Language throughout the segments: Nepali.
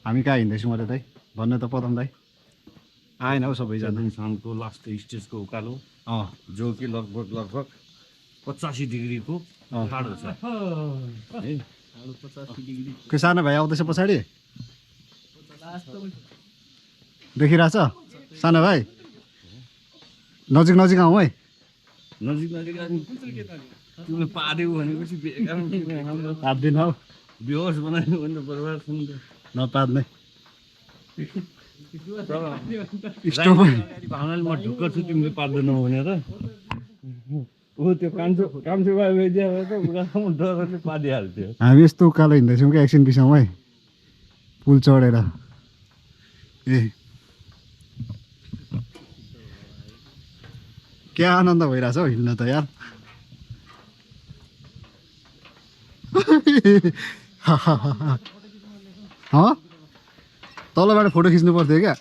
हामी कहाँ हिँड्दैछौँ अरे दाइ भन्नु त पदम दाइ आएन हौ सबैजना इन्सानको लास्ट स्टेजको उकालो अँ जो कि लगभग 85 डिग्रीको ठाडो छ है। के सानो भाइ आउँदैछ पछाडि देखिरहेछ सानो भाइ नजिक नजिक आउँ है नजिक तिमीले पार्यो भनेपछि पाँच हौ बेहोस बनायो भने बर्बाद छ नि त। नपाद्ने भावनाले म ढुक्क छु तिमीले पार्दैनौ भनेर ऊ त्यो कान्छो भाइ भइदियो भने त उनीहरू डरले पारिहाल्थ्यो। हामी यस्तो उकालो हिँड्दैछौँ क्या एकछिन बिसाउँ है पुल चढेर ए क्या आनन्द भइरहेछ हौ हिँड्न त यार तलबाट फोटो खिच्नु पर्थ्यो क्या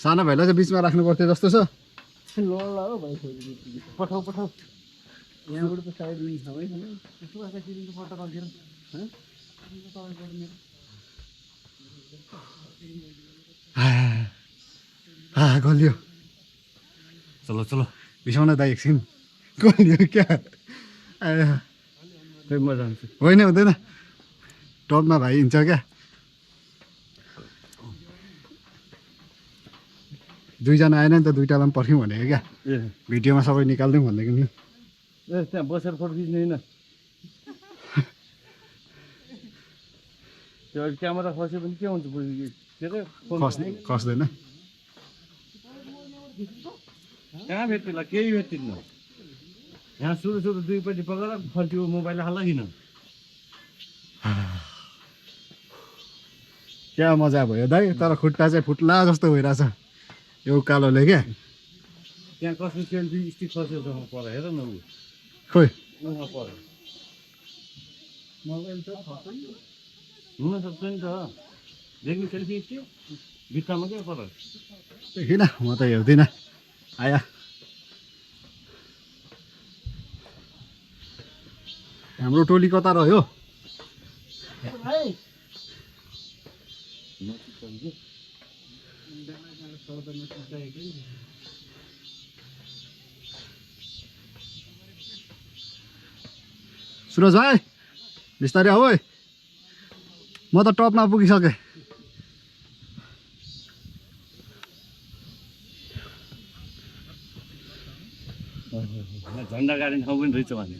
सानो भाइलाई चाहिँ बिचमा राख्नु पर्थ्यो जस्तो छ गलियो चलो चलो बिसाउन दाइ एकछिन गलियो क्या खै म जान्छु होइन हुँदैन टपमा भाइ हिँड्छ क्या दुईजना आएन नि त दुईटालाई पनि पर्ख्यौँ भनेको क्या भिडियोमा सबै निकालिदिउँ भनेको नि ए त्यहाँ बसेर फोटो खिच्ने होइन त्यो क्यामेरा खस्यो भने के हुन्छ के अरे खस्दैन कहाँ भेट्टिला केही भेट्टिन्न यहाँ सुरु दुईपट्टि पकाएर फर्कियो मोबाइल हाल किन क्या मजा भयो दाइ तर खुट्टा चाहिँ फुट्ला जस्तो भइरहेछ यो उकालोले क्या त्यहाँ कसको सेल्फी स्टिक खस्यो पर हेर न ऊ खोइ उहाँ पर हुनसक्छ नि त देख्नु सेल्फी स्टिक भित्तामा क्या पर देखिन म त हेर्दिनँ आया हाम्रो टोली कता रह्यो सुरज भाइ बिस्तारै आऊ है म त टपमा पुगिसकेँ झन्डा गाड्ने ठाउँ पनि रहेछ भने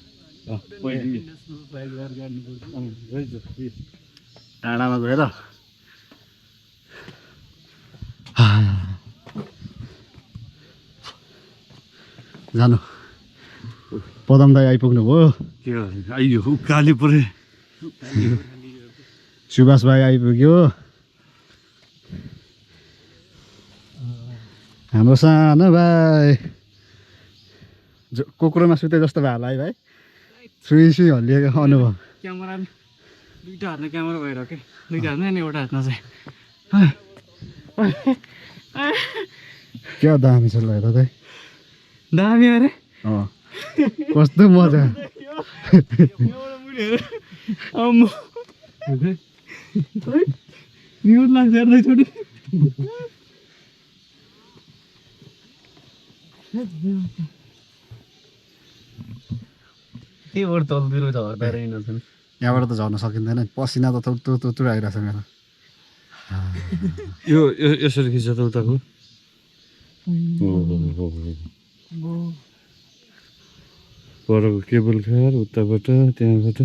डाँडामा गएर जानु पदम दाइ आइपुग्नु भयो के आइयो उकाली परे सुभाष भाइ आइपुग्यो हाम्रो सानो भाइ कुकुरमा सुते जस्तो भयो होला है भाइ सुई हल्लिएको अनुभव क्यामेरा दुईटा हातमा क्यामेरा भएर के दुईटा हातमा नि एउटा हातमा चाहिँ क्या दामी छ ल हेर दाइ दामी अरे कस्तो मजा म्युट लाग्छ हेर्दै छोडी त्यहीबाट तलतिर झर्दा रहेनछन् यहाँबाट त झर्न सकिँदैन पसिना त तुर आइरहेछ मेरो यो यसरी खिच्छ त उताको परको केबल कार उताबाट त्यहाँबाट